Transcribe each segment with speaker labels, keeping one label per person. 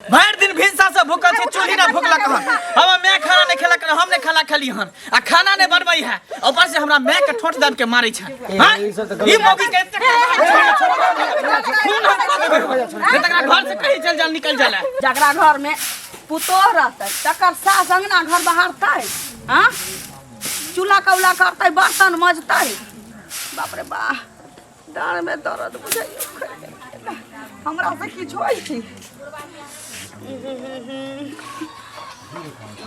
Speaker 1: भरि दिन भिनसा से भूखल छी, चूल्ही ना भूखलक हन। हमर माय खाना नहीं खेलक हन, हम नहीं खाना खेली हन आ खाना नहीं बनबै है, ऊपर से हमरा माय के ठोंठ दाब के मारै छै। हाँ? ई मौगी के एतेक खून हम कऽ देबै, नहीं तकरा घर से कहीं चल जाल निकल जाला।
Speaker 2: जकरा घर में पुतोह रहतै तकर सास अंगना घर बहारतै, हाँ, चूल्हा कौला करतै, बर्तन मजतै। बाप रे बा, डाँड़ में दर्द बुझाइयो, हमरा से किछु होइ छै।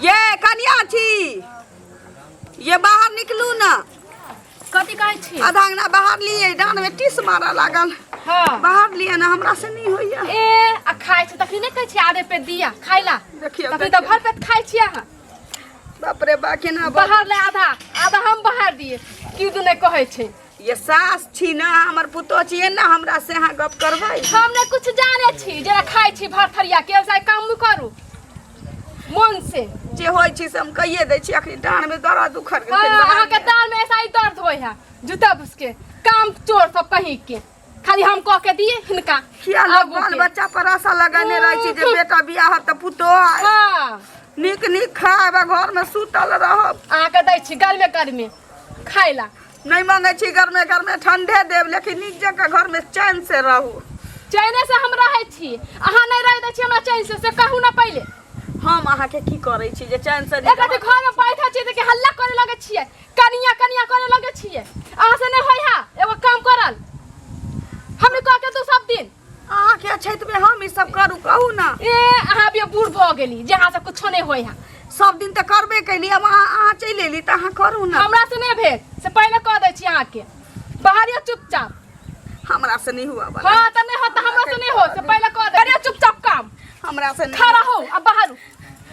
Speaker 2: ये कनिया छी, ये बाहर निकलू ना।
Speaker 3: कथी कहै छी?
Speaker 2: आधा अंगना बाहर लिए, डाँड़ में टीस मारऽ लागल। बाहर लिए ना, हमरा से नहीं होइया।
Speaker 3: ए आ खाइ छी तखनी नहि कहै छी आधे पेट दिया खाइ ला?
Speaker 2: देखियौ,
Speaker 3: तखनी तऽ
Speaker 2: देखियौ।
Speaker 3: भर पेट खाइ छी अहाँ।
Speaker 2: बाप रे बा, केना
Speaker 3: बाहर ले आधा आधा हम बाहर दिए, की दू नहि कहै छै।
Speaker 2: ये सास छी ना, हमर पुतोह छी ना, हमरा से अहाँ गप करबै?
Speaker 3: हम ने कुछ जाने छी, जेना खाइ छी भर थरिया के वैसा काम करू मन से।
Speaker 2: जे होइ छी से हम कहिए दै छी। अखनी डाँड़ में दर्द उखड़ गेल।
Speaker 3: अहाँके डाँड़ में ऐसा ही दर्द होइ है जूता भुसके काम चोर सब कहीं के खाली हम कह के दिए हिनका।
Speaker 2: किया लोग
Speaker 3: आगू
Speaker 2: बाल
Speaker 3: के।
Speaker 2: बच्चा पर आशा लगेने रहै छी जे बेटा बियाह होत तऽ पुतोह आयत। नीक नीक खायब आ घर में सुतल रहब।
Speaker 3: अहाँके दै छी गरमे गरमे खाय ला।
Speaker 2: नहीं मांगे छी गरमे गरमे, ठंडे देब, लेकिन नीक जकाँ घर में चैन से रहू।
Speaker 3: चैने से हम रहै छी, अहाँ नहीं रह दै छी हमरा चैन से, से कहू ना पहिले।
Speaker 2: हम अहाँके की करै छी जे चैन से
Speaker 3: एक राति घर में बैठल छी तऽ हल्ला करे लगे छियै, कनिया कनिया करे लगे छियै। अहाँ से नहीं होय है एगो काम करल, हम कह के तू सब दिन।
Speaker 2: अहाँके अछैत में हम ई सब करू, कहू ना।
Speaker 3: ए अहाँ भी बूढ़ भऽ गेली जे अहाँ से कुछो नहीं होय है।
Speaker 2: सब दिन तऽ करबे कैली, अब अहाँ चलि एली तऽ अहाँ करू ना।
Speaker 3: हमरा से नहीं भेल से पहिले कह दै छी अहाँके, बाहरिया चुपचाप।
Speaker 2: हमरा से नहीं हुआ वाला।
Speaker 3: हाँ तऽ नहीं होत, हमरा से नहीं हो से पहिले कह दे। करियो चुपचाप काम।
Speaker 2: हमरा से नहीं।
Speaker 3: खड़ा हो अब बाहर,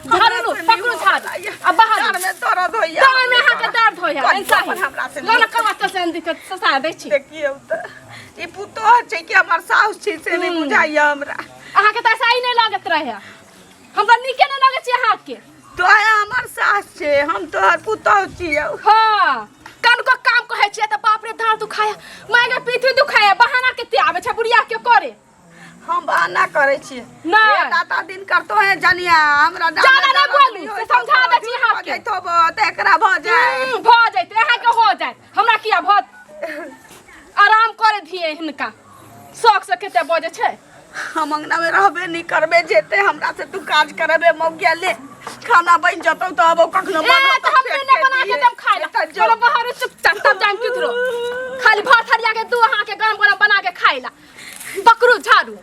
Speaker 3: झाड़ू लो,
Speaker 2: हमरा से नहीं
Speaker 3: पकड़ू
Speaker 2: हुआ
Speaker 3: झाड़ू
Speaker 2: वाला।
Speaker 3: अब बाहर।
Speaker 2: डाँड़ में दर्द होइया।
Speaker 3: डाँड़ में अहाँके दर्द होइया,
Speaker 2: कनिया
Speaker 3: ऐसा ही।
Speaker 2: पर हमरा से
Speaker 3: लो ना
Speaker 2: नहीं।
Speaker 3: कमा तो से दिक्कत ससा दै छी।
Speaker 2: देखियौ तऽ ई पुतोह छै कि हमर साउस छै से नहीं बुझाइया हमरा।
Speaker 3: अहाँके तऽ ऐसा ही नहीं लगैत रहे, हमरा नीके नहीं लगै छै अहाँके।
Speaker 2: तोहे हमर सास छै, हम तोहर पुतोह छियौ।
Speaker 3: हाँ कनको काम कहै छियै तऽ बाप रे दाँत दुखाया, माय गे पीठी दुखाया, बहाना कते आबै छै बुढ़िया के करे।
Speaker 2: हम बहाना करै छियै?
Speaker 3: नहि।
Speaker 2: ए दाता दिन करतो है जनिया, हमरा डाँड़
Speaker 3: जादा
Speaker 2: में
Speaker 3: नहि
Speaker 2: दर्द
Speaker 3: बोलू,
Speaker 2: नहीं
Speaker 3: से
Speaker 2: होइत
Speaker 3: समझा
Speaker 2: होबो,
Speaker 3: दै छी
Speaker 2: झूठ
Speaker 3: अहाँके।
Speaker 2: बजैत होबो, तऽ एकरा भऽ जाय।
Speaker 3: भऽ जैतै, अहाँके हो जायत, हमरा किया भऽ? आराम करे दिए हिनका, शौक से कते बजै छै।
Speaker 2: हम अंगना में रहबे नहीं करबे, जेते हमरा से तू काज करबे मौगिया ले। खाना बन जतौ तऽ आबो कखनो
Speaker 3: ए,
Speaker 2: बनत
Speaker 3: तऽ हम
Speaker 2: फेंक
Speaker 3: नहि बना के
Speaker 2: दिहे।
Speaker 3: देब खाय ला।
Speaker 2: एतऽ जो।
Speaker 3: चलो बाहर चुपचाप तब जाम किधरो। खाली भात हरिया के दू अहाँके गरम गरम बना के खाय ला। पकड़ू झाड़ू।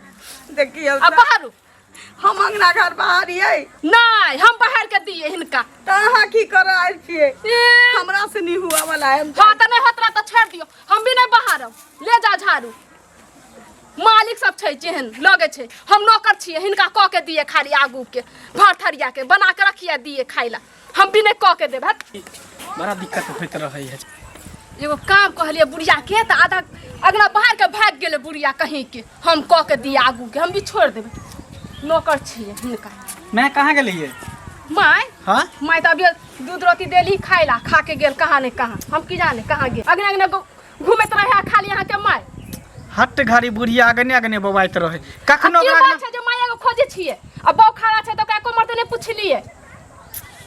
Speaker 2: देखियौ
Speaker 3: आ
Speaker 2: तऽ।
Speaker 3: बाहर।
Speaker 2: हम अंगना घर बाहर यै।
Speaker 3: नहीं, हम बाहर के दिए हिनका।
Speaker 2: तऽ अहाँ की करऽ आयल छियै?
Speaker 3: ए।
Speaker 2: हमरा से नहीं हुआ वाला है।
Speaker 3: हाँ तऽ नहीं होत रहा तऽ छोड़ दियौ, हम भी नहीं बाहरब। ले जा झाड़ू। मालिक सब छै जेहन लगे छै, हम नौकर छियै, हिनका कऽ के दिए खाली आगू के भर थरिया के बना के रखिए दिए खाइ ला, हम भी नहीं कऽ के देब। हट।
Speaker 1: बड़ा दिक्कत होइत रहै है।
Speaker 3: एगो काम कहलिए बुढ़िया के तऽ आधा अगना बाहर के भागि गेलै बुढ़िया कहीं के, हम कऽ के दिए आगू के, हम भी छोड़ि देबै, नौकर छियै हिनका।
Speaker 1: मैं कहाँ गेलियै?
Speaker 3: माय?
Speaker 1: हाँ?
Speaker 3: माय तऽ अभी दूध रोटी देली खाइ ला, खा के गेल कहाँ ने कहाँ, हम की जाने कहाँ गेल। अगना अगना घूमैत रहे खाली अहाँके माय।
Speaker 1: हट घड़ी बुढ़िया अगने अगने बौआइत रहे। कखनो
Speaker 3: आ की
Speaker 1: ओकरा
Speaker 3: बात छै जे माय एगो खोजे छियै आ बौ खड़ा छै तऽ ओकरा एको मरते नहि पुछलियै?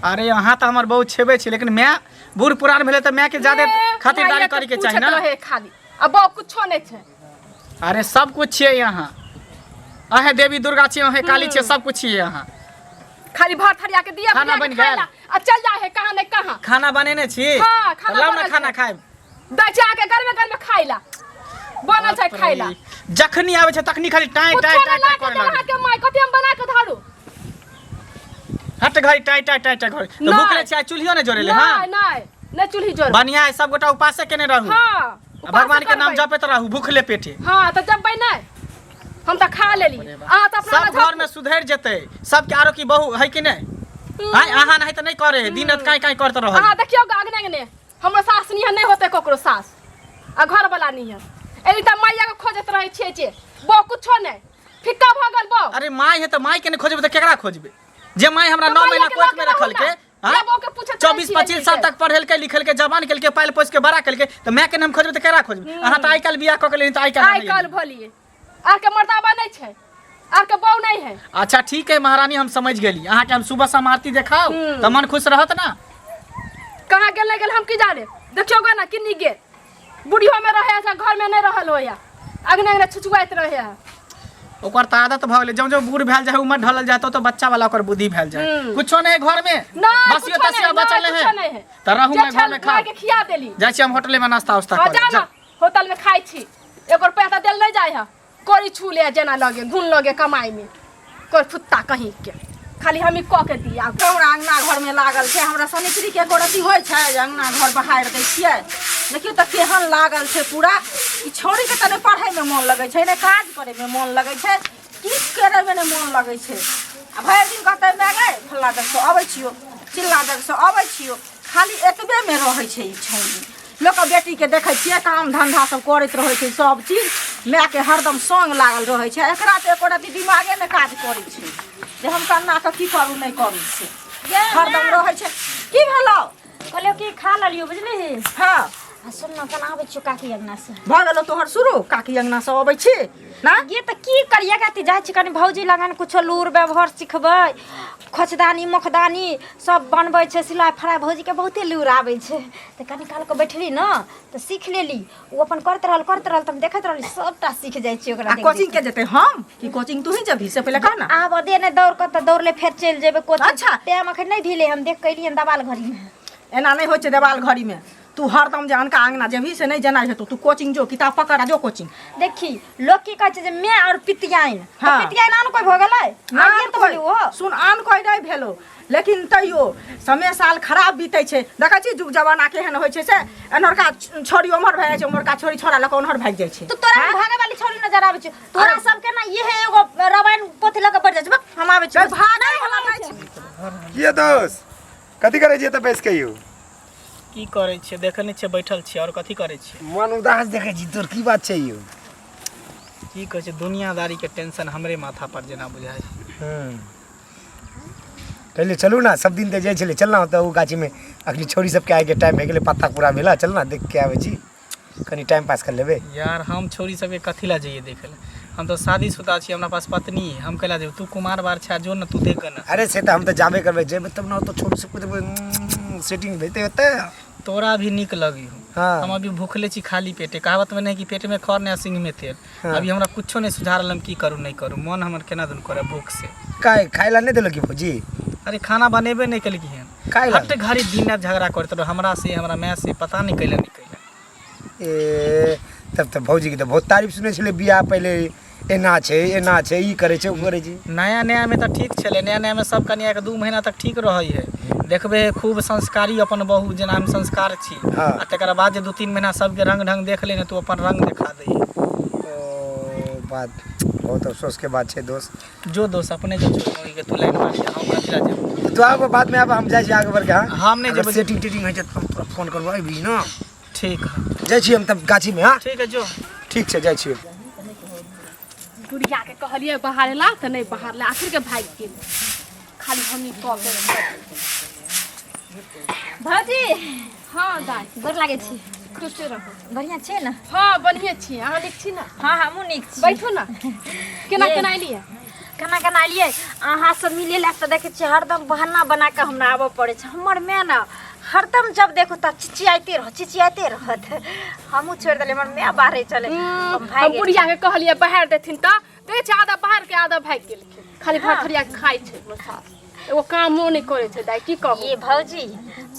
Speaker 1: अरे अहाँ तऽ हमर बहू छेबे छी, लेकिन माय बूढ़ पुरान भेलै तऽ माय के ज्यादे
Speaker 3: ए,
Speaker 1: खातिरदारी
Speaker 3: माइए के
Speaker 1: करे के चाही
Speaker 3: पूछैत
Speaker 1: ना।
Speaker 3: रहे खाली आ बौ कुछो नहि छै।
Speaker 1: अरे सब कुछ छियै यहाँ, अहें देवी दुर्गा छियै, अहें काली छियै, सब कुछ छियै यहाँ।
Speaker 3: खाली भर थरिया के दिया
Speaker 1: खाना
Speaker 3: बुढ़िया के
Speaker 1: बनि
Speaker 3: खाय
Speaker 1: गेल?
Speaker 3: ला, आ चल जा है कहाँ नहीं कहाँ।
Speaker 1: खाना बनेने छी?
Speaker 3: हाँ, खाना
Speaker 1: लाउ ना
Speaker 3: बनल
Speaker 1: खाना
Speaker 3: छै।
Speaker 1: खायब।
Speaker 3: दै छै अहाँके गरमे गरमे खाय ला, बनल छै खाय ला।
Speaker 1: जखनी आबै छै तखनी खाली टाँय
Speaker 3: कुछो
Speaker 1: टाँय
Speaker 3: नहि
Speaker 1: टाँय
Speaker 3: ला
Speaker 1: टाँय
Speaker 3: के
Speaker 1: करे
Speaker 3: देल
Speaker 1: लागै।
Speaker 3: अहाँके माय, कथी हम बना के धरू?
Speaker 1: हट घड़ी टाँय टाँय टाँय टाँय घड़ी। तऽ
Speaker 3: नहि।
Speaker 1: भूख लै छै, आइ चूल्हियो नहि जोड़ेले? हाँ
Speaker 3: नहि नहि नहि चूल्ही जोड़।
Speaker 1: बढ़िया है, सब गोटा उपासे केने रहू।
Speaker 3: हाँ,
Speaker 1: आ भगवान के नाम
Speaker 3: उपासे
Speaker 1: जपैत रहू भूखले पेटे।
Speaker 3: हाँ तऽ जपबै नहि, हम तऽ खा लेली। अहाँ तऽ अपना
Speaker 1: सब घर में सुधरि जेतै सबके। आरो की बहू है कि नहि? आइ अहाँ नहीं तऽ नहि करे, दिन रात काँय काँय करत रहै।
Speaker 3: अहाँ देखियौ अगने अगने, हमरो सास निहन नहि होतै ककरो सास आ घरवला निहन। एनी तऽ मैया के खोजैत रहै छियै जे बौ कुछो नहि, फिक्का भऽ गेल बौ।
Speaker 1: अरे माय है तऽ माय के नहि खोजबै तऽ केकरा खोजबै? जे माय हमरा
Speaker 3: तऽ
Speaker 1: 9
Speaker 3: मैया
Speaker 1: महीना
Speaker 3: के
Speaker 1: कोख में
Speaker 3: लऽ के रहू
Speaker 1: रखलकै,
Speaker 3: ना।
Speaker 1: हाँ?
Speaker 3: या बौ के पूछैत रहै
Speaker 1: 24
Speaker 3: छियै
Speaker 1: 25
Speaker 3: एनी
Speaker 1: साल
Speaker 3: के।
Speaker 1: तक पढ़ेलकै लिखेलकै, जवान केलकै, पालि पोसि के बड़ा केलकै, तऽ माय के नाम खोजबै तऽ केकरा खोजबै? अहाँ तऽ आइ काल्हि बियाह कऽ के लेली तऽ आइ काल्हि
Speaker 3: आइ काल्हि भलियै, अहाँके मर्दाबा नहि छै। आर के बहू नहीं है।
Speaker 1: अच्छा ठीक है महारानी, हम समझ गेली। अहाँके हम सुबह शाम आरती देखाउ तऽ मन खुश रहत ना।
Speaker 3: कहाँ गेल नहीं गेल हम की जाने, देखियो गा ना किन्नी गेल। बुढ़ियो में रहे है, घर में नहीं रहल होया, अगने अगने छुछुआइत रहे है।
Speaker 1: ओकर तऽ आदत भऽ गेलै, जौं जौं बूढ़ भेल जाय उमर ढलल जाय तो बच्चा वाला ओकर बुद्धि भेल जाय। कुछो नहीं घर में,
Speaker 3: नहीं,
Speaker 1: बसियो
Speaker 3: कुछो
Speaker 1: तसियो
Speaker 3: नहीं,
Speaker 1: बचल
Speaker 3: नहीं,
Speaker 1: है
Speaker 3: कुछो नहीं है।
Speaker 1: तऽ रहू
Speaker 3: जे
Speaker 1: मैं घर
Speaker 3: छल
Speaker 1: में खा
Speaker 3: माय के खिया देली।
Speaker 1: जाइ छी हम होटले में नाश्ता उस्ता
Speaker 3: हाँ,
Speaker 1: कर
Speaker 3: जा ना होटल में खाई छी, एगो रुपया तऽ देल नहीं जाय है। कोरी छू ले जेना लगे घुन लगे कमाई में कोई फुत्ता कहीं के, खाली हम ही कऽ के दिया।
Speaker 2: हमरा अंगना घर में लागल छै, हमरा सनित्री के एको रत्ती होइ छै जे अंगना घर बहारि दै छियै। देखियौ तऽ केहन लागल छै पूरा। ई छौड़ी के तऽ नहि पढ़ै में मोन लगै छै, नहि काज करै में मोन लगै छै, किछु करै में नहि मोन लगै छै। आ भरि दिन कहतै माय गै फल्ला जगह से अबै छियौ, चिल्ला जगह से अबै छियौ, खाली एतबे में रहै छै ई छौड़ी। लोकके बेटीके देखै छियै काम धन्धा सब करैत रहै छै, सब चीज मायके हरदम सङ्ग लागल रहै छै। एकरा तऽ एको रत्ती दिमागे नहि काज करै छै जे हम केना कऽ की करू नहि करू, से हरदम रहै छै। की भेलौ?
Speaker 4: कहलियौ कि खा लेलियौ, बुझलिही?
Speaker 2: हँ।
Speaker 4: आ सुन न, केना आबै छियौ काकी अंगना से?
Speaker 2: भऽ गेलौ तोहर शुरू, काकी अंगना से अबै छी ना?
Speaker 4: ये तऽ की करिए गाती, जाइ छी कनि भौजी लगन कुछो लूर व्यवहार सिखबै, खोचदानी मोखदानी सब बनबै छै, सिलाइ फड़ाइ भौजीके बहुते लूर आबै छै। तऽ कनि कालके बैठली न तऽ सीख लेली। ओ अपन करैत रहल करैत रहल तऽ हम देखैत रहली, सबटा सीख जाइ छी ओकरा
Speaker 2: आ
Speaker 4: देख
Speaker 2: कोचिंग
Speaker 4: देख
Speaker 2: के जेतै हम कि कोचिंग तू ही जेबही से पहिले कह ना।
Speaker 4: आब दे नहि दौड़ कऽ तऽ दौड़ले फेर चलि जेबै कोचिंग।
Speaker 2: अच्छा।
Speaker 4: टाइम अखन नहि भेलै, हम देख कऽ एलियनि देवाल घड़ीमे।
Speaker 2: एना नहि होइ छै देवाल घड़ीमे, तू हरदम जे अनका अंगना जेबही से नहि जेनाइ हेतौ। तू कोचिंग जो, किताब पकड़ आ जो कोचिंग।
Speaker 4: देखी लोग की कहै छै जे मैं और पितियाइन, तऽ
Speaker 2: हाँ।
Speaker 4: पितियाइन आन कोइ भऽ गेलै?
Speaker 2: आन
Speaker 4: आइए तऽ
Speaker 2: कोइ
Speaker 4: भेलै ओहो।
Speaker 2: सुन, आन कोइ नहि भेलो, लेकिन तैयो समय साल खराब बीतै छै। देखै छी जुग जमाना केहन होइ छै, से एन्हरका छोरी ओम्हर भए जाइ छै, ओम्हरका छोरी छोड़ा लऽ कऽ ओन्हर भागि जाइ छै।
Speaker 4: तो तोरा भागे वाली छोरी नजर आबै छै? तोरा सबके ना इहे एगो रामायण पोथी लऽ कऽ पड़ जाइ छै। बक, हम आबै छी।
Speaker 2: भागै वाला नहि छै।
Speaker 5: किए दोस्त, कथी करै छियै तऽ बैस के यौ?
Speaker 1: की करै छियै, देखै नहि छियै बैठल छियै, आओर कथी करै छियै?
Speaker 5: मन उदास देखै छी तोर, की बात छै यौ?
Speaker 1: की कहै छै, दुनियादारी के टेंशन हमरे माथा पर जेना बुझाइ छै।
Speaker 5: कहलियै चलू ने, सब दिन तऽ जाइ छलै, चल ना ओतऽ ओ गाछीमे अखनी छौड़ी सबके आइके टाइम भए गेलै, पत्ता पूरा भेला, चल ना देख के आबै छी, कनि टाइम पास कर लेबै।
Speaker 1: यार हम छौड़ी सबके कथी लए जइयै देखै लए, हम तऽ शादीशुदा छी, हमरा पास पत्नी है, हम कैला जेबै? तू कुमार बार छै, जो ने तू देख ने।
Speaker 5: अरे से तऽ हम तऽ जाबे करबै, जेबै तब ने ओतऽ छौड़ी सबके देखबै, सेटिंग हेतै ओतऽ।
Speaker 1: तोरा भी नीक लगी हो।
Speaker 5: हाँ।
Speaker 1: हम अभी भूखले छी, खाली पेटे। कहावत में नहीं कि पेट में खर नहीं सिंह में तेल।
Speaker 5: हाँ।
Speaker 1: अभी हमरा कुछो नहीं सुझा रहल, हम की करू नहीं करू, मन हमर केना दुन करे भूख से।
Speaker 5: काय खाय ला नहि देलक की भौजी?
Speaker 1: अरे खाना बनेबे नहीं केलकी हन।
Speaker 5: काहे ला?
Speaker 1: हट घड़ी दिन रात झगड़ा करते रहो हमरा से, हमरा माय से, पता नहीं कैला नहीं कैला।
Speaker 5: ए तब तऽ भौजी के तऽ बहुत तारीफ सुनै छलै बियाह पहिले, एना छै एना छै, ई करै छै ओ करै छै।
Speaker 1: नया नया में तऽ ठीक छलै, नया नया में सब कनिया के 2 महीना तक ठीक रहै है, देखबै है खूब संस्कारी अपन बहू जेना हम संस्कार छी।
Speaker 5: हाँ।
Speaker 1: आ तकर बाद जे 2-3 महीना सबके रंग ढंग देख ले ने तू अपन रंग देखा दै है।
Speaker 5: ओ बात बहुत अफसोस के बात छै दोस्त।
Speaker 1: जो दोस्त अपने जो छोड़ के तू लाइन मारी, हम कथी ला जेबै?
Speaker 5: तू आब बाद में आब, हम जाइ छी आगे बढ़ के। हाँ
Speaker 1: हम नहि
Speaker 5: अगर
Speaker 1: जेबै।
Speaker 5: सेटिंग टेटिंग होइ छै तऽ हम तोरा फोन करबो, अबही ने।
Speaker 1: ठीक है,
Speaker 5: जाइ छी हम तब गाछी में। हाँ
Speaker 1: ठीक है जो।
Speaker 5: ठीक छै, जाइ छी।
Speaker 3: बुढ़िया के कहलिए बाहर ला तऽ नहीं बाहर ला, आखिर के भागि गेल, खाली हमही कऽ के।
Speaker 4: भौजी।
Speaker 3: हाँ दाइ।
Speaker 4: गोर लागै छी।
Speaker 3: खुश रहू।
Speaker 4: बढ़िआँ छियै ने?
Speaker 3: हाँ बढ़िआँ छियै, अहाँ नीक छी ने?
Speaker 4: हाँ हमहूँ नीक छी।
Speaker 3: बैठू ने। केना
Speaker 4: ये।
Speaker 3: केना एलियै?
Speaker 4: केना केना एलियै? अहाँ सब मिले लए तऽ देखै छियै हरदम बहाना बना कऽ हमरा आबऽ पड़ै छै। हमर माय ने हरदम जब देखू तब चिचियाइते रहत, चिचियाइते रहत। हमहूँ छोड़ि देलियै, हमर माय बाहरे चले। हम
Speaker 3: हम
Speaker 4: भागि
Speaker 3: बुढ़िया के कहलियै बाहर देथिन तऽ देखै छियै आधा बाहर के आधा भागि गेलखिन, खाली
Speaker 4: हाँ।
Speaker 3: भरथरिया के खाइ छै हमर सास, एगो कामो नहि करै छै दाइ, की कहू।
Speaker 4: ये भौजी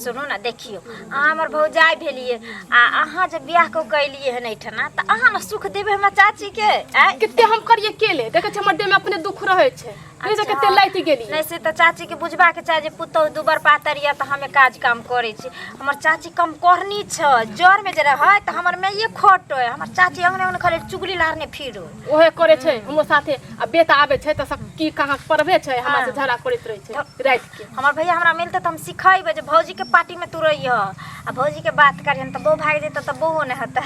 Speaker 4: सुनू ने, देखियौ अहाँ हमर भौजाइ भेलियै आ अहाँ जे बियाह कऽ के एलियै हन एहिठिना तऽ अहाँ ने सुख देबै हमरा चाचीके आँय?
Speaker 3: कते हम करियै केले, देखै छियै हमर देहमे अपने दुख रहै छै, नहीं से कते लाइट गेली।
Speaker 4: नहीं से तऽ चाची के बुझबाक चाही जे पुतहु दुबर पातर यऽ तऽ हमे काज काम करै छी। हमर चाची कम करनी छै, जर में जे रहै तऽ हमर माइये खटै, हमर चाची अंगने अंगने खाली चुगली लारने फिरो।
Speaker 3: ओहे करे छै हमरो साथे, आ बेटा आबै छै तऽ सब की कहाँ पढ़बे छै, हमरा से झगड़ा करैत रहै छै राति के।
Speaker 4: हमर भैया हमरा मिलतै तऽ हम सिखेबै जे भौजी के पार्टी में तू रहिह आ भौजी के बात करिहन तऽ बहू भागि जेतै तऽ बहू नहि हेतै।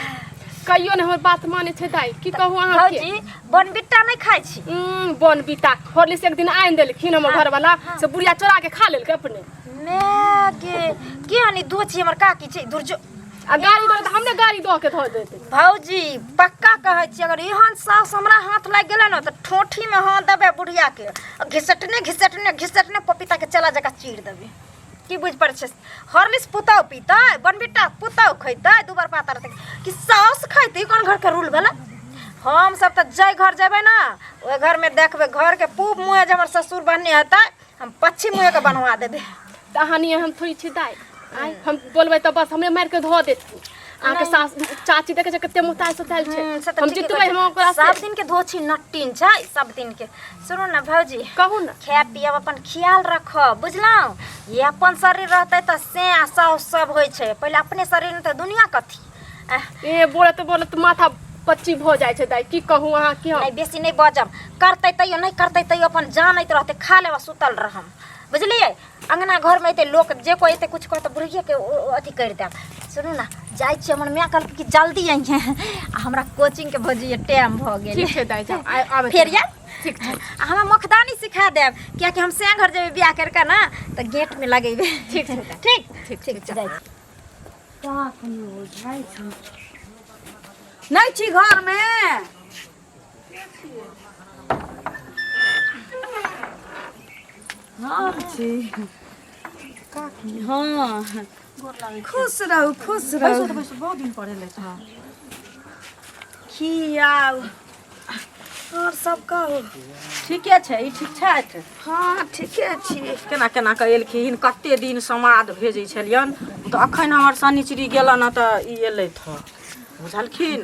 Speaker 3: कहियो नहि हमर बात मानै छै दाइ, की कहू अहाँके।
Speaker 4: भौजी बनबिट्टा नहि खाइ छी?
Speaker 3: बनबिट्टा हॉर्लिक्स एक दिन आनि देलखिन हमर घरवाला, से बुढ़िया चोरा के खा लेलकै अपने।
Speaker 4: मैं गे के हनी दो छी हमर काकी छै दुर्जो।
Speaker 3: आ गाड़ी दो तऽ हमरे गाड़ी दऽ के धऽ देतै।
Speaker 4: भौजी पक्का कहै छी, अगर एहन सास हमरा हाथ लागि गेलै ने तऽ ठोठी में हाथ देबै बुढ़िया के आ घिसटने घिसटने घिसटने पपीता के चला जकाँ चीर देबै। की बुझि पड़ै छै? हॉर्लिक्स पुतहु पीतै, बनबिटा पुतहु खैतै, दू बार पाता रहतै कि साउस खैतै? कोन घरके रूल भेलै? हम सब तऽ जाहि घर जेबै ने ओहि घरमे देखबै, घरके पूब मुँहे जे हमर ससुर बन्हने हेतै, हम पश्चिम मुँहे के बनवा देबै।
Speaker 3: तऽ अहाँ नियन हम थोड़ी छी दाइ, आँय हम बोलबै तऽ बस हमरे मारि के धऽ देत। अहाँके सास चाची देखै छै कते मोटायल सोतायल छै।
Speaker 4: से तऽ
Speaker 3: हम
Speaker 4: ठीके
Speaker 3: जितबै
Speaker 4: कहै
Speaker 3: हम ओकरा
Speaker 4: छै।
Speaker 3: से।
Speaker 4: सब दिन के धोछी नट्टीन छै सब दिन के। सुनू ने भौजी,
Speaker 3: कहू ने।
Speaker 4: खायब पियब अपन ख्याल रखब, बुझलहुँ? ये अपन शरीर रहतै तऽ से आ साउस सब होइ छै। पहिले अपने शरीर नहि तऽ दुनिया कथी।
Speaker 3: ए बोलत बोलत माथा पच्ची भऽ जाइ छै दाइ, की कहू अहाँ की हम।
Speaker 4: नहि बेसी नहि बजब, करतै तैयो नहि करतै तैयो अपन जानैत रहतै, खा लेब आ सुतल रहम, बुझलियै? अंगना घरमे एतै लोक, जे कोइ एतै किछु कहतै बुढ़िएके अथी करि देब। सुनू ने, जाइ छी, हमर माय कहलकै कि जल्दी अइहे आ हमरा कोचिंगके भौजी टाइम भऽ गेल।
Speaker 3: ठीक छै दाइ, जाउ आबै।
Speaker 4: फेर आयब।
Speaker 3: ठीक छै।
Speaker 4: आ हमरा मखदानी सिखा देब, कियाकि हम सएह घर जेबै बियाह करि कऽ ने तऽ गेटमे लगेबै।
Speaker 3: ठीक छै दाइ।
Speaker 4: ठीक
Speaker 3: ठीक
Speaker 4: ठीक छै, जाइ छी।
Speaker 2: नहि छी घरमे? हम छी हँ। खुश रहू, खुश रहू।
Speaker 6: बहुत दिन पर एलै हँ।
Speaker 2: खियाउ, आओर सब कहू।
Speaker 6: ठीके छै। ई ठीक छथि?
Speaker 2: हँ, ठीके छी।
Speaker 6: केना केना कऽ एलखिन, कते दिन समाद भेजै छलियनि तऽ अखन हमर शनिचरी गेलनि हँ तऽ ई एलथि हँ, बुझलखिन?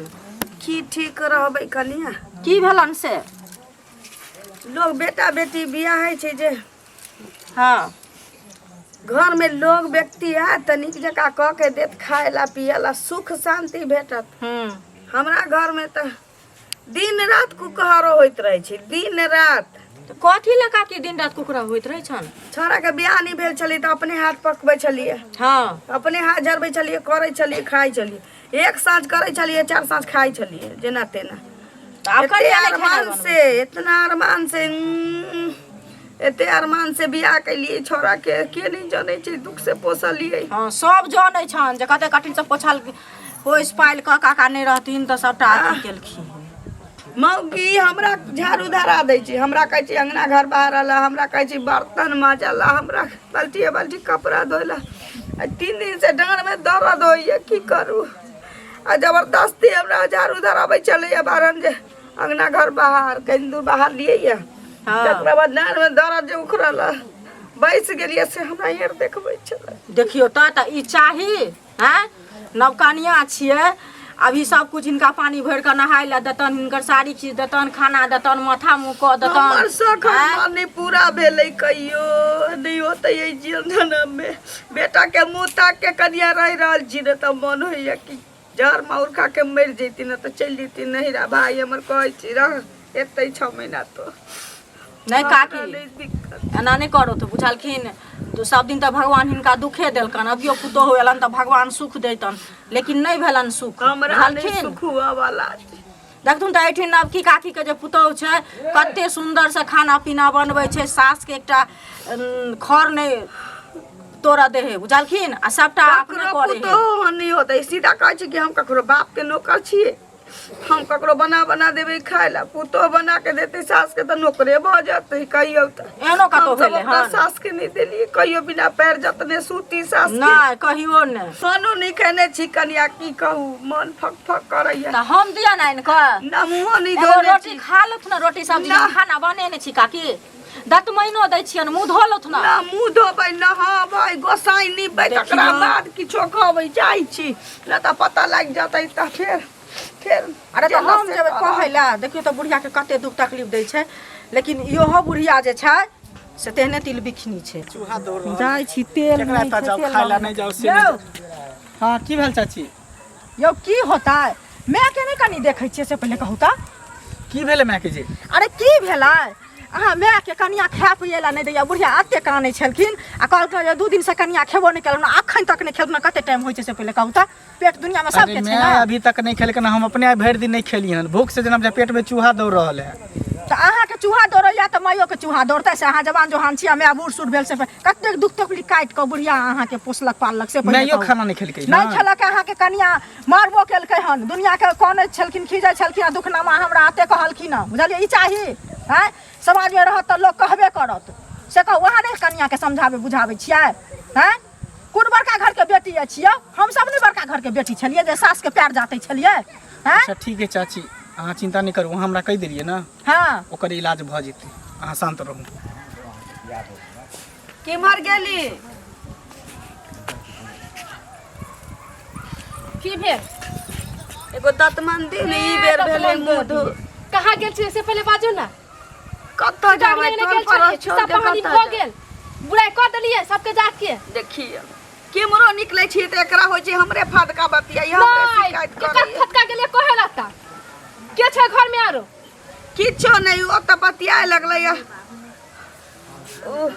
Speaker 2: की ठीक रहबै कनिया?
Speaker 6: की भेलनि से?
Speaker 2: लोग बेटा बेटी बियाह होइ छै जे
Speaker 6: हँ
Speaker 2: घरमे लोग व्यक्ति आयत तऽ नीक जकाँ कऽ के देत खाय ला पियै ला, सुख शान्ति भेटत। हमरा घरमे तऽ दिन रात कुकहरो होइत रहै छै, दिन रात।
Speaker 6: तऽ कथी लए काकी दिन रात कुकरा होइत रहै छनि?
Speaker 2: छौड़ाके बियाह नहि भेल छलै तऽ अपने हाथ पकबै छलियै।
Speaker 6: हँ।
Speaker 2: अपने हाथ झरबै छलियै, करै छलियै, खाइ छलियै। एक साँझ करै छलियै, चार साँझ खाइ छलियै, जेना तेना।
Speaker 6: तऽ आब
Speaker 2: एते
Speaker 6: कहिया नहि खेनाइ
Speaker 2: अरमान
Speaker 6: बनबै?
Speaker 2: से इतना अरमान से एते अरमान से बियाह केलियै छौड़ा के, के नहि जनै छै दुख से पोसलियै।
Speaker 6: हँ, सब जनै छनि जे कते कठिन से पोछल पोसि पालि कऽ काका नहि रहथिन तऽ सबटा अथी केलखिन।
Speaker 2: मौगी हमरा झाड़ू धरा दै छै, हमरा कहै छै अंगना घर बहारऽ ला, हमरा कहै छै बर्तन माजऽ ला, हमरा बाल्टिए बाल्टी कपड़ा धोइ ला। आ 3 दिन से डाँड़मे दर्द होइए, की करू? आ जबरदस्ती हमरा झाड़ू धराबै छलैए बारन जे अंगना घर बाहर कनि दूर बाहर लियै।
Speaker 6: हँ।
Speaker 2: तकरा बाद डाँड़मे दर्द जे उखड़ल बैस गेलियै से हमरा यार देखबै छलै।
Speaker 6: देखियौ तऽ ई चाही? आँय, नवकनिया छियै अभी, सब कुछ हिनका पानी भरि कऽ नहाय लए देतनि, हिनकर साड़ी खींच देतनि, खाना देतनि, माथा मुँह कऽ
Speaker 2: हमर
Speaker 6: देतनि।
Speaker 2: शौक
Speaker 6: आँय?
Speaker 2: हमर नहि पूरा भेलै कहियो, नहि होतै एहि जीवन जनममे। बेटाके मुँह ताक के कनिया रहि रहल छी ने तऽ मन होइए कि जहर माहुर खा के मरि जैती ने तऽ चलि जैती नहिरा। भाय हमर कहै छी रह एतै 6 महीना तो।
Speaker 6: नहि
Speaker 2: हमरा
Speaker 6: काकी,
Speaker 2: नहि दिक्कत।
Speaker 6: एना नहि करू तऽ, बुझलखिन? सब दिन तऽ भगवान हिनका दुखे देलकनि, अभियो पुतोहु एलनि तऽ भगवान सुख दैतनि, लेकिन नहि भेलनि सुख।
Speaker 2: हमरा नहि
Speaker 6: बुझलखिन?
Speaker 2: सुख हुअ वाला छै।
Speaker 6: देखथुन तऽ एहिठिन नवकी काकीके जे पुतोहु छै, कते सुन्दरसँ खाना पीना बनबै छै, सासके एकटा खर नहि तोड़ऽ दै हइ, बुझलखिन? आ सबटा अपने
Speaker 2: ककरो
Speaker 6: करै हइ।
Speaker 2: पुतोहु नहि होतै। सीधा कहै छै कि हम ककरो बापके नौकर छियै, हम ककरो बना बना देबै खाय ला? पुतोह बना के देतै सासके तऽ नौकरे भऽ जेतै। कहियौ तऽ
Speaker 6: एहनो कतहु
Speaker 2: हमसब
Speaker 6: भेलै
Speaker 2: अपना
Speaker 6: हन?
Speaker 2: सासके नहि देलियै कहियो बिना पैर जतने सूती सासके।
Speaker 6: नहि, कहियो नहि।
Speaker 2: खानो नहि खेने छी कनिया, की कहू, मन फक फक करैया।
Speaker 6: तऽ हम दिअ ने आनि कऽ?
Speaker 2: ना, मुँहो नहि
Speaker 6: एगो
Speaker 2: धोने
Speaker 6: रोटी
Speaker 2: छी।
Speaker 6: खा लथु ने, रोटी सब्जी।
Speaker 2: ना।
Speaker 6: हम खाना बनेने छी काकी, दतमैनो दै छियनि, मुँह धो लथु ने।
Speaker 2: ना मुँह धोबै, नहाबै, गोसाई निपबै, तकरा
Speaker 6: देखियौ।
Speaker 2: बाद किछो खबै जाइ छी, नहि तऽ पता लागि जेतै तऽ फेर फेर
Speaker 6: अरे तऽ
Speaker 2: जेना
Speaker 6: हम
Speaker 2: से
Speaker 6: जेबै
Speaker 2: करब।
Speaker 6: कहै लए। देखियौ तऽ बुढ़ियाके कते दुख तकलीफ दै छै, लेकिन इहो बुढ़िया जे छै से तेहने तिल बिखनी छै।
Speaker 1: चूहा दौड़ रहल।
Speaker 6: जाइ छी तेल
Speaker 1: केकरा
Speaker 6: नहि
Speaker 1: एतऽ
Speaker 6: छै,
Speaker 1: जाउ
Speaker 6: तेल
Speaker 1: खाय ला
Speaker 6: लऽ
Speaker 1: नहि जाउ से
Speaker 6: यौ।
Speaker 1: नहि जाउ। हँ, की भेल चाची?
Speaker 6: यौ, की होतै? मायके नहि कनि देखै छियै से पहिले कहू तऽ।
Speaker 1: की भेलै मायके जी?
Speaker 6: अरे की भेलै? अहाँ मायके कनिया खाय पियै लए नहि दैया। बुढ़िया एते कानै छलखिन आ कहलखिन जे 2 दिनसँ कनिया खेबो नहि केलहुँ, अखन तक नहि खेलहुँ, कते टाइम होइ छै से पहिले कहू तऽ। पेट दुनियामे
Speaker 1: अरे
Speaker 6: सबके छै
Speaker 1: मैं
Speaker 6: ने।
Speaker 1: अभी तक नहीं खेलके ना, हम अपने आइ भरि दिन नहीं खेली हन, भूख से जेना पेट में चूहा दौड़ रहल है।
Speaker 6: तऽ अहाँके चूहा दौड़ैया तऽ माइयोके चूहा दौड़तै से अहाँ जवान जोहान छी आ माय बूढ़ सूढ़ भेल से कतेक दुख तकलीफ काटि कऽ बुढ़िया अहाँके पोसलक पाललक से पहिने
Speaker 1: माइयो
Speaker 6: कहू।
Speaker 1: खाना नहि खेलकै
Speaker 6: नहि खेलक अहाँके कनिया मारबो केलकै हन दुनियाके कनै छलखिन खीजै छलखिन आ दुखनामा हमरा एते कहलखिन हँ बुझलियै ई चाही आँय समाजमे रहत तऽ लोक कहबे करत से कहू अहाँ नहि कनियाके समझाबै बुझाबै छियै आँय कोन बड़का घरके बेटी अछि यौ हमसब नहि बड़का घरके बेटी छलियै जे सासके पैर जाते छलियै आँय
Speaker 1: अच्छा ठीक है चाची अहाँ चिंता नहि करू अहाँ हमरा कहि देलियै ने
Speaker 6: हँ
Speaker 1: ओकर इलाज भऽ जेतै अहाँ शान्त रहू
Speaker 2: केम्हर गेली
Speaker 3: की भेल
Speaker 2: एगो दतमन दिन ई बेर भेलै मुँह धो
Speaker 3: कहाँ गेल छियै से पहिले बाजू ने
Speaker 2: कतऽ जाबै
Speaker 3: नहि
Speaker 2: टोल
Speaker 3: गेल
Speaker 2: पर
Speaker 3: छलियै
Speaker 2: छोड़
Speaker 3: खिस्सा
Speaker 2: के
Speaker 3: कहानी
Speaker 2: कतऽ
Speaker 3: भऽ
Speaker 2: जाबै?
Speaker 3: गेल बुराइ कऽ देलियै सबके जाके
Speaker 2: देखियौ केम्हरो निकलै छी तऽ एकरा होइ छै हमरे फदका बतियाई हमरे
Speaker 3: नहि
Speaker 2: शिकायत
Speaker 3: केकर
Speaker 2: करैया
Speaker 3: फटका गेलियै कहे लत्ता के छै घर में आरो
Speaker 2: किछो नहि ओतऽ बतियाए लगलै या ओ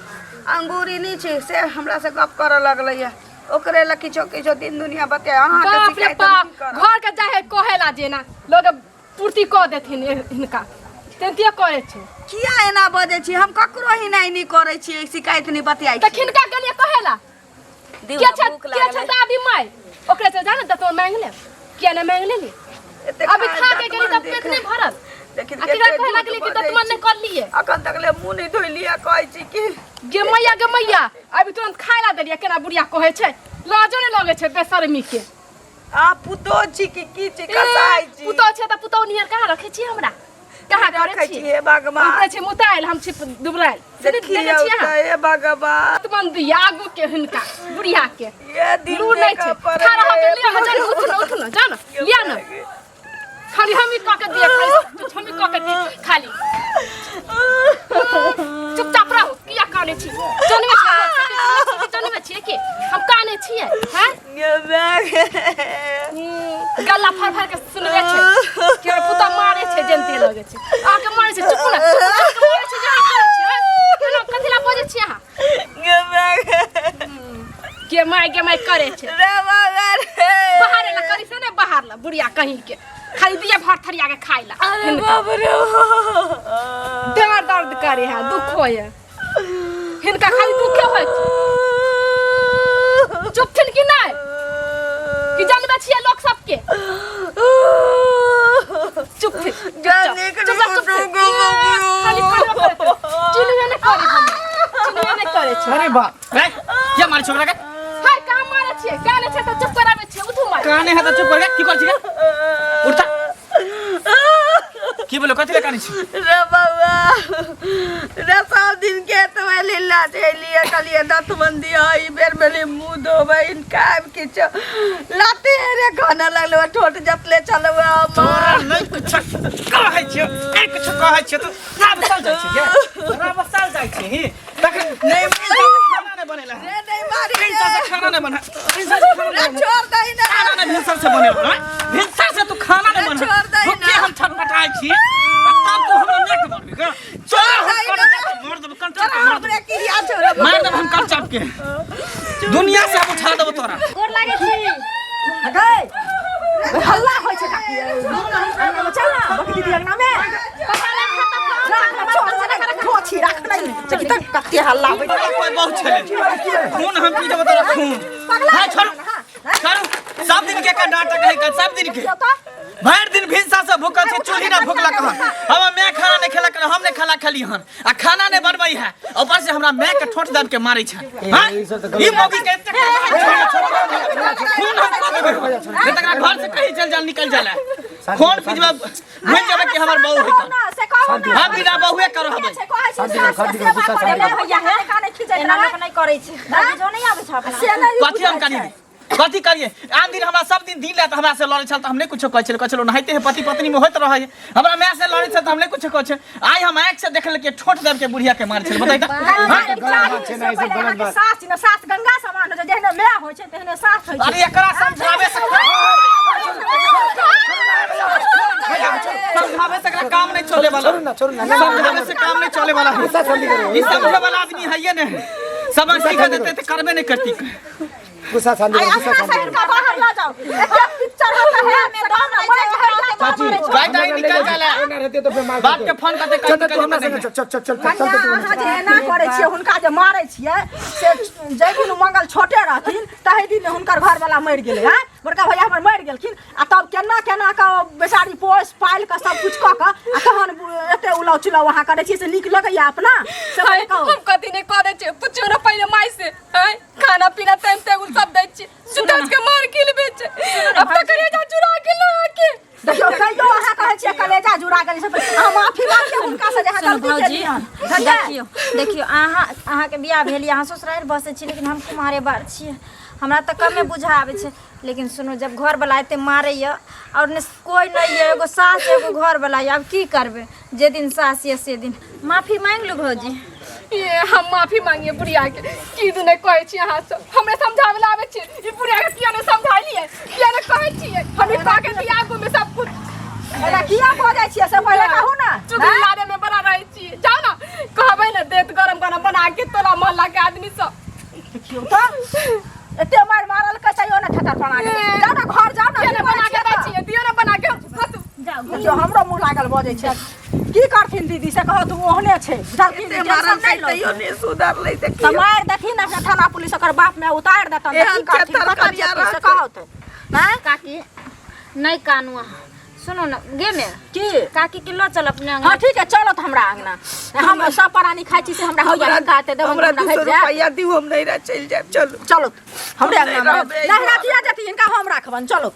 Speaker 2: अंगूरी नहि छै से हमरा से गप करऽ लगलै या ओकरे लए किछो किछो दिन दुनिया बतियाए अहाँके
Speaker 3: बाप रे
Speaker 2: शिकायत हम
Speaker 3: बाप
Speaker 2: की करब?
Speaker 3: घर के जाहे कहे ला जेना लोग पूर्ति कऽ देथिन हिनका तेनतिये करै छै
Speaker 2: किया एना बजै छी हम ककरो ही नहि करै छी शिकायत नहि बतियाइ
Speaker 3: तऽ
Speaker 2: छी
Speaker 3: खिनका गेलियै कहे ला
Speaker 2: दियौ
Speaker 3: के
Speaker 2: ने,
Speaker 3: छै
Speaker 2: भूख
Speaker 3: के छै
Speaker 2: लागल है।
Speaker 3: दादी माय ओकरे से जा ने दतो मांग ले किया ने मांग लेली
Speaker 2: एते
Speaker 3: अभी खा के गेली
Speaker 2: दतमन
Speaker 3: तऽ पेट नहि भरल
Speaker 2: देखिन
Speaker 3: आ केकरा
Speaker 2: कते
Speaker 3: कहे
Speaker 2: झूठ
Speaker 3: लागली कि
Speaker 2: बजै
Speaker 3: दतमन नहि
Speaker 2: छी।
Speaker 3: कर लिए
Speaker 2: अखन तक ले मुँह नहि धोइलियै कहै छी कि
Speaker 3: गे मैया गे मैया अभी तुरंत खाय ला देलियै केना बुढ़िया कहै छै लाजो नहि लगै छै बेशर्मी के
Speaker 2: आ पुतोह छी कि की छी कसाइ छी
Speaker 3: पुतोह छै तऽ पुतोह नियर कहाँ रखै छी हमरा कहाँ करै
Speaker 2: रखै
Speaker 3: छी
Speaker 2: छी हे भगवान
Speaker 3: उपरे छै मुतायल हम छी दुबरायल से नहि देखै
Speaker 2: देखियौ
Speaker 3: छियै अहाँ
Speaker 2: तऽ हे भगवान
Speaker 3: मन दिया आगू के हिनका बुढ़िया के
Speaker 2: ये दिन
Speaker 3: लूर नहीं
Speaker 2: देखऽ
Speaker 3: छै
Speaker 2: पड़ै
Speaker 3: खा रहा के लिया ना जान उठ ना उठ ना जान लिया ना खाली हम ही कह के दिए खाली कुछ हम ही कह के दिए खाली चुपचाप रहो किया काने छी जनमे छी जनमे छी के हम काने छियै हैं
Speaker 2: गे माय गे।
Speaker 3: गला फर फर के सुनबे छै कि हमर पुता मारे छै जनते लगे छै अहाँके मारे छै चुप ना चुप चुप के मारे छै जे अहाँ करै छियै केना कथी ला बजै छियै अहाँ
Speaker 2: गे माय गे।
Speaker 3: के माय के माय करे छै
Speaker 2: रे बाबा रे।
Speaker 3: बाहर ला करी से ने बाहर ला बुढ़िया कहीं के खाली दिया भर थरिया के खाइ ला
Speaker 2: अरे बाप रे बाप।
Speaker 3: देवर दर्द करे है दुख होय है हिनका खाली दुखे होय छै। चुप थिन कि नहि कि जानबे छियै लोक सबके चुप थिन
Speaker 2: जाने के
Speaker 3: चुप चुप थिन। खाली खाली करे चिन्हबे नहि करे हम चिन्हबे नहि करे छै
Speaker 1: अरे बाप रे किया मारै छोकरा के
Speaker 3: हाय कहाँ मारे छियै काने छै तऽ चुप कराबै छियै उठू मारे
Speaker 1: काने है तऽ चुप कर की कर छी उठता की बोलो कथी ले काने छी
Speaker 2: रे बाबा रे सब दिन के तो लीला चलिए कहलिए दतमन दिया ई बेर बेली मुंह धोबै इनका आबि किछो लाते रे खाना लगलो ठोट जतले चलबै
Speaker 1: तोरा नहीं कुछ कहै छियो नहीं कुछ कहै छियो तू राबसल जाइ छी गे राबसल जाइ छी ही तखन
Speaker 2: नहीं
Speaker 1: खाना नहीं बनेला
Speaker 2: रे नहीं मारी
Speaker 1: भिनसर से खाना नहीं बना भिनसर से खाना
Speaker 2: रे
Speaker 1: नहीं बना
Speaker 2: छोड़ दही ना
Speaker 1: खाना नहीं भिनसर से बनेला हाँ? भिनसर से तू खाना नहीं बना
Speaker 2: छोड़ दही ना।
Speaker 1: भूखे हम छटपटाइ छी आ तब तू हमरा नेक मारबी गे
Speaker 2: छोड़
Speaker 1: तोरा
Speaker 2: दही
Speaker 1: हम
Speaker 2: ना।
Speaker 1: कर मार देब कंचा
Speaker 2: तोरा
Speaker 1: मार देब
Speaker 2: हमरे किया छोड़ब
Speaker 1: मार देब हम कंचा के दुनिया से हम उठा देब तोरा
Speaker 4: गोर लागै छी
Speaker 6: गै हल्ला होइ छै काकी अंगना में चल ना बकरी दीदी अंगना में राख ना छोड़ राख खोछी राख नहीं देखी तक कते हल्ला होइ छै
Speaker 1: कोई बहुत छले खून हम पी देब तोरा खून हां छोड़ू छोड़ू सब दिन के का नाटक है कल सब दिन के भरि दिन भिनसा से भूखल छी चूल्ही ना भूखलक हन हमर माय खाना नहीं खेलक हन हम नहीं खाना खेली हन आ खाना नहीं बनबै है ऊपर से हमरा माय के ठोंठ दाब के मारै छै हाँ?
Speaker 5: ई सब तऽ
Speaker 1: ई मौगी के एतेक खून हम कऽ देबै नहीं तकरा घर से कहीं चल जाल निकल जाला खून पिजबा भूल जाबे कि हमर बहू है
Speaker 6: ना से कहू ना
Speaker 1: हम बिना बहुए करब हबै
Speaker 6: छै कहै छी
Speaker 5: शांति करू, शांति करू, गुस्सा शांति करू।
Speaker 6: भैया हे काने खींचैत
Speaker 4: एना
Speaker 6: रहै
Speaker 4: लोक नहि करै छै जो नहि आबै छै अपना
Speaker 6: से नहि
Speaker 1: कथी हम करी कथी करिए आन दिन हमरा सब दिन दिन रात हमरा से लड़ै छल तऽ हम नहि कुछो कहै छलै कहै छलै ओनाहिते है पति पत्नी में होइत रहै हमरा माय से लड़ै छल तऽ हम नहि कुछो कहै छलै आइ हम आँखि से देखल कि ठोंठ दाबि के बुढ़िया के मारै छलै बताइ तऽ हाँ?
Speaker 5: गलत बात छै ने, ई सब गलत बात।
Speaker 6: सास ने सास गंगा समान होइ छै जेहने माय होइ छै तेहने सास होइ छै
Speaker 1: अरे एकरा समझावे से समझावे से एकरा काम नहीं चले वाला
Speaker 5: छोड़ू ना छोड़ू ना
Speaker 1: समझावे से काम नहीं चले वाला है
Speaker 5: गुस्सा शांति करू
Speaker 1: ई समझे वाला आदमी है ये नहीं समझ सिखा देते तो करबे नहीं करती
Speaker 5: गुस्सा शांत
Speaker 6: आइ
Speaker 5: करू, गुस्सा
Speaker 6: अंगना
Speaker 5: शांत
Speaker 6: से
Speaker 5: करू।
Speaker 6: हिनका बाहर लऽ जाउ एते पिक्चर होता है में दम नहीं छै
Speaker 5: चाची
Speaker 1: गाय ताय निकल जाला।
Speaker 5: एना रहते तो फिर मार
Speaker 1: बाप के फोन करते
Speaker 5: चल
Speaker 1: कहीं
Speaker 5: तू हमरा संगे चल चल चल चल चल
Speaker 6: कन्या
Speaker 5: तू
Speaker 6: अहाँ जे एना करै छियै हुनका जे मारै छियै से जाहि दिन मंगल छोटे रहथिन ताहि दिन हुनकर घरवाला मरि गेलै हँ बड़का भैया हमर मरि गेलखिन आ तब केना केना कऽ बेचारी पोसि पालि कऽ सब कुछ कऽ कऽ आ तहन एते उलाउ चुलाउ अहाँ करै छियै से नीक लगैया अपना से
Speaker 3: हाय,
Speaker 6: कहू
Speaker 3: हम कथी नहीं करै छियै पुछियौ ने पहिले माय से आँय खाना पीना टाइम टेबुल सब दै छियै सुतल के मार किल बेच अब तक कलेजा चुरा के ला के
Speaker 6: देखियौ तैयो अहाँ कहै छियै कलेजा जुड़ा गेल से अहाँ माफी मांगियौ हुनका से जे अहाँ
Speaker 4: सुनू
Speaker 6: गलती
Speaker 4: भौजी
Speaker 6: केलियै हन बुझलियै?
Speaker 4: देखियौ देखियौ अहाँ अहाँके बियाह भेल यऽ अहाँ ससुरारि बसै छी लेकिन हम कुमारे बार छियै हमरा तऽ कमे बुझा आबै छै लेकिन सुनू जब घरवला एते मारैए आओर ने कोइ नहि यऽ एगो सास एगो घरवला यऽ आब की करबै जे दिन सास यऽ से दिन माफी मांगि लू भौजी
Speaker 3: ये हम माफी मांगिए बुढ़िया के की दू नहीं कहै छी अहाँ सब हमरे समझावे ला आबै छी ई बुढ़िया के किया नहीं समझाइलिए किया नहीं कहै छियै हम ई कह के दिया आगू में सब कुछ
Speaker 6: एना किया बजै छियै से पहिले कहू ने
Speaker 3: चुगली लारे में बड़ा रहै छी जाओ ना कहबै ना देत गरम गरम बना के तोला मोहल्ला के आदमी सब
Speaker 6: देखियौ तऽ एते मारि मारलकै तैयो ने थेथर बना के जाउ ने घर जाउ ने
Speaker 3: किया नहीं बना के दै छियै दियौ ना बना के हंसू।
Speaker 6: देखियौ हमरो मुँह लागल बजै छै की करथिन दीदी से कहत ओ ओहने छै बुझलखिन
Speaker 2: एते मारल
Speaker 6: टेंशन नहि
Speaker 2: तैयो
Speaker 6: लौ
Speaker 2: नहि सुधरलै
Speaker 6: तऽ
Speaker 2: देखियौ
Speaker 6: मारि देथिन अपना थाना पुलिस ओकर बाप में उतारि देतन तऽ
Speaker 2: एहन
Speaker 6: की करथिन
Speaker 2: थेथर
Speaker 6: कतऽ
Speaker 2: करिया
Speaker 6: जेतै से
Speaker 2: रहतै।
Speaker 6: कहत आँय
Speaker 4: काकी नहि कानू अहाँ सुनू ने गे मे
Speaker 6: की
Speaker 4: काकी के लऽ चल अपने अंगना
Speaker 6: हाँ ठीक है चलो तो हमरा अंगना हम सब प्राणी खाइ छी से हमरा होइया हिनका एते देबै
Speaker 2: हमरा
Speaker 6: हमरा
Speaker 2: 200
Speaker 6: भेट जायत
Speaker 2: रुपैआ दियौ हम नैहरा चलि जायब चलू
Speaker 6: चलो हमरे
Speaker 2: हम नहि
Speaker 6: अंगना में
Speaker 2: रहबै
Speaker 6: नहिरा किया जेती हिनका हम राखबन चलो